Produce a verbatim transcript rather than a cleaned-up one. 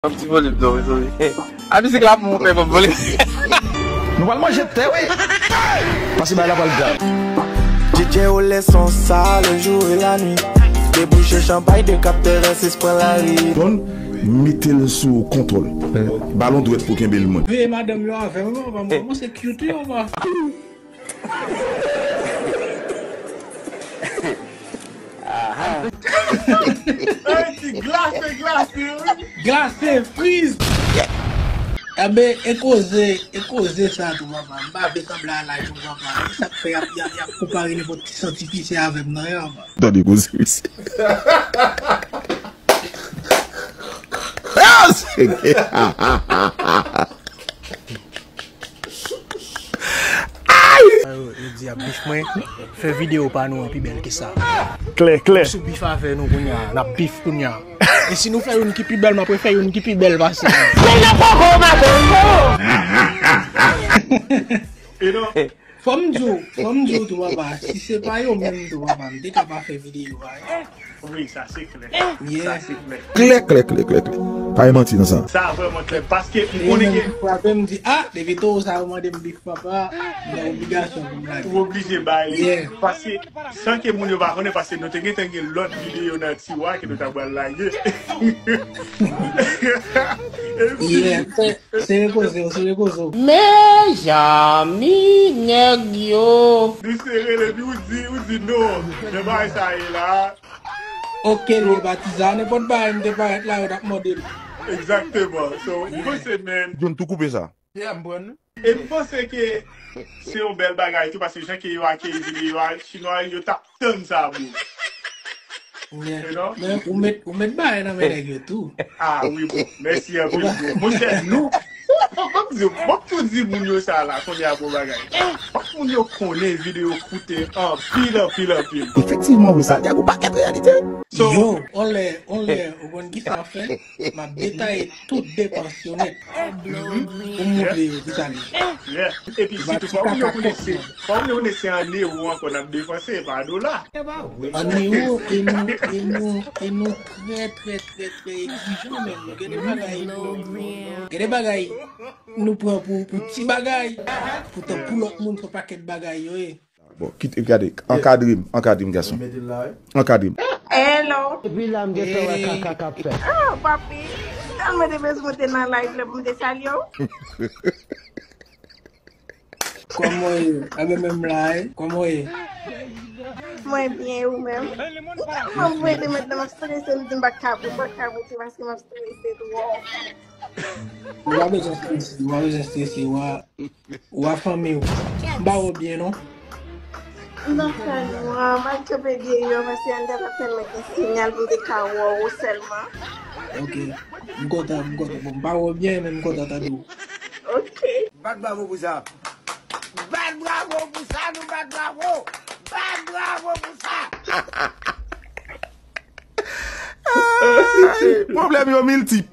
Yon ti volim non, mezanmi. A mizik la pou mwen fè bon volim. Nou pral manje tè, wi. Pase bay la pral grav. D J ou leson sa, le jou e la nwi. Debouche chanpay de kaptè, sis pran lari. Don, mete l sou kontwòl. Balon dwèt pou kenbe l mwen. Veye madanm yo avè w non, papa, mwen se cute yo, papa. Ay, ti glase, glase, wi. Glase, friz. Enben, e koze, e koze sa tou, papa. M pa vle sanble a laj ou, papa. E sa k fè y ap, y ap, y ap konpare nenpòt ti santifisye avè m nan, papa. Tande koze misye. Yo di ap bif mwen, fè videyo pa nou an pi bèl ke sa. Klè, klè. Sou bif avè nou kounye a, n ap bif kounye a. E si nou fè youn ki pi bèl, m ap refè youn ki pi bèl pase. Fò m di w, fò m di w tou, papa, si se pa yo menm tou, papa, m te ka pa fè videyo a. Wi, sa se klè. Yeah. Sa se klè. Klè, klè, klè, klè, klè. Pa gen manti nan sa. Sa vrèman klè. Paske m konnen ke Frape m di, ah, depi tou sa yo mande m bif papa, m nan obligasyon pou m lage. Ou oblije bay li. Yeah. Paske, san ke moun yo pa konnen, paske nou te gentan gen lòt videyo nan tiwa ke nou ta pral lage. Yeah, se, se repoze w, se repoze w. Mezanmi, nèg yo. Li sere l epi ou di, ou di non. Men bagay sa ye la. Ok, li patizan, nenpòt bagay m te parèt la, yo t ap mande l. Egzakteman. So, m panse, men, John, tou koupe sa. e m panse ke se yon bèl bagay tou, paske jan ke yo akeyi videyo a, chinwa yo t ap tann sa, bro. Yeah. You know? Men ou met, ou met bagay nan men nèg yo tou. Ah wi, bro. Mèsi anpil, bro. Monchè, nou. Fòk, fòk, fòk m di, fòk tou di moun yo sa la, kounye a bon bagay. Fòk moun yo konnen videyo koute anpil, anpil, anpil. Efektivman, wi, Santiago, pakèt reyalite. So, Yo, on lè, on lè, ou konn ki sa fè? M ap detaye tout depans yo nèt. Pou m montre yo ki sa li. Yeah. Epi sitou, fòk moun yo konnen se, fòk moun yo konnen se an ewo ankò n ap depanse, e pa dola. An ewo, e nou, e nou, e nou trè, trè, trè, trè egzijan, men nou gen de bagay, gen de bagay nou pran pou, pou ti bagay, poutan pou lòt moun se pakèt bagay yo ye. Bon, kite, gade, ankadre m, ankadre m, gason. Ankadre m. Hello. Epi la m gentan wè kaka k ap fèt. Oh, papi, m tèlman te bezwen te nan live la pou m te salye w. Kòman w ye? Enben menm la, wi. Kòman w ye? Mwen byen, ou menm? M tèlman vre de mentnan m ap strese, m di m pa ka, m pa ka rete paske m ap strese twòp. Ou pa bezwen strese, ou pa bezwen strese, ou a, ou a fanmi w. M pa wè w byen non. M nan kay mwen, m al kanpe deyò paske anndan pa tèlman gen sinyal pou m te ka wè w sèlman. Ok. M kontan, m kontan. Bon, m pa wè w byen, men m kontan tande w. Ok. Bat bravo pou sa. Bat bravo pou sa, nou bat bravo. Bat bravo pou sa. Pwoblèm yo miltip.